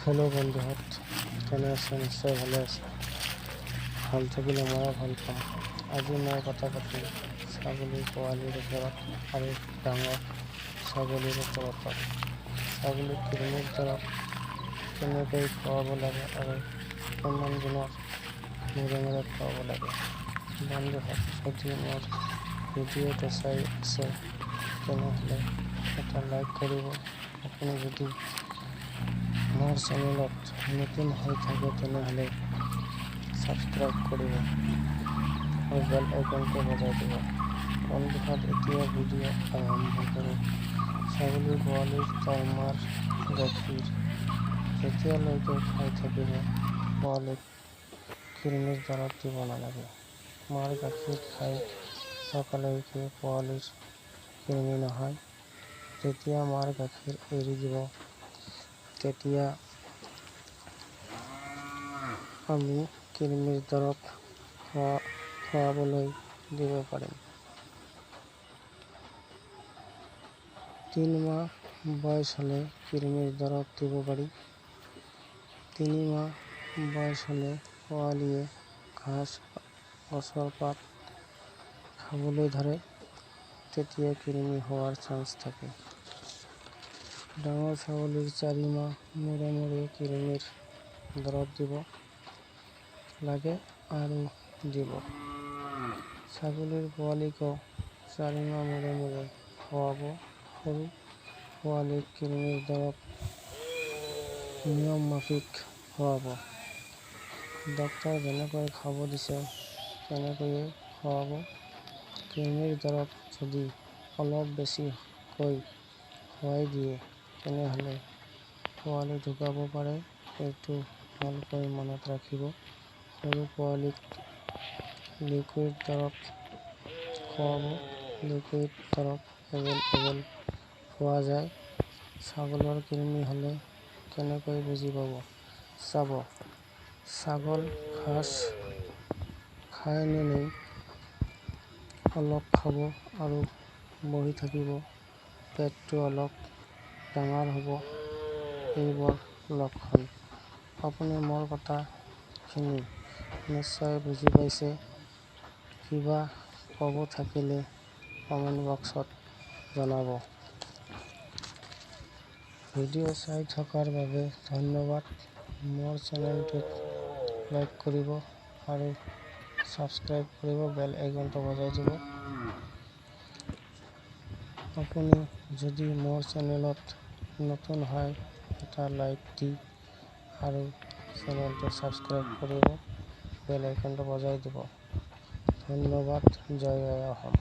Hello' বন্ধুহঁত, কেনে আছে? নিশ্চয় ভালে আছে। ভাল থাকিলে ময়ো ভাল পাম। আজি মই কথা পাতিম ছাগলীৰ পোৱালিৰ ওপৰত আৰু ডাঙৰ ছাগলীৰ ওপৰত। ছাগলীক কৃমিৰ দৰৱ কেনেকৈ খুৱাব লাগে আৰু কিমান দিনৰ মূৰে মূৰে খুৱাব লাগে। বন্ধুহঁত, যদি মোৰ ভিডিঅ'টো চাই আছে, তেনেহ'লে এটা লাইক কৰিব। আপুনি যদি মোৰ চেনেলত নতুন হৈ থাকে, তেনেহ'লে ছাবস্ক্ৰাইব কৰিব আৰু বেল আইকনটো বজাই দিব। বন্ধুহঁত, এতিয়া ভিডিঅ' আৰম্ভ কৰোঁ। ছাগলীৰ পোৱালিৰ তাৰ মাৰ গাখীৰ যেতিয়ালৈকে খাই থাকিব, পোৱালিক কৃমিৰ দৰৱ দিব নালাগে। মাৰ গাখীৰ খাই থকালৈকে পোৱালিৰ কৃমি নহয়। যেতিয়া মাৰ গাখীৰ এৰি দিব, তেতিয়া আমি কৃমিৰ দৰৱ খুৱাবলৈ দিব পাৰিম। 3 মাহ বয়স হ'লে কৃমিৰ দৰৱ দিব পাৰি। 3 মাহ বয়স হ'লে পোৱালিয়ে ঘাঁহ, গছৰ পাত খাবলৈ ধৰে, তেতিয়া কৃমি হোৱাৰ চান্স থাকে। ডাঙৰ ছাগলীৰ 4 মাহ মূৰে মূৰে কৃমিৰ দৰৱ দিব লাগে আৰু দিব। ছাগলীৰ পোৱালিকো 4 মাহ মূৰে মূৰে খুৱাব। সৰু পোৱালিক কৃমিৰ দৰৱ নিয়ম মাফিক খুৱাব। ডক্তৰে যেনেকৈ খাব দিছে, তেনেকৈয়ে খুৱাব। কৃমিৰ দৰৱ যদি অলপ বেছিকৈ খুৱাই দিয়ে, তেনেহ'লে পোৱালি ঢুকাব পাৰে। এইটো ভালকৈ মনত ৰাখিব। সৰু পোৱালিক লিকুইড দৰৱ খুৱাব। লিকুইড দৰৱ এভেইলেবল পোৱা যায়। ছাগলৰ কৃমি হ'লে কেনেকৈ বুজি পাব? চাব, ছাগল ঘাঁহ খায় নে নাই। অলপ খাব আৰু বহি থাকিব, পেটটো অলপ ডাঙৰ হ'ব, এইবোৰ লক্ষণ। আপুনি মোৰ কথাখিনি নিশ্চয় বুজি পাইছে। কিবা ক'ব থাকিলে কমেণ্ট বক্সত জনাব। ভিডিঅ' চাই থকাৰ বাবে ধন্যবাদ। মোৰ চেনেলটোত লাইক কৰিব আৰু ছাবস্ক্ৰাইব কৰিব, বেল আইকনটো বজাই দিব। আপুনি যদি মোৰ চেনেলত নতুন হয়, এটা লাইক দি আৰু চেনেলটো ছাবস্ক্ৰাইব কৰিব, বেল আইকনটো বজাই দিব। ধন্যবাদ। জয় আই অসম।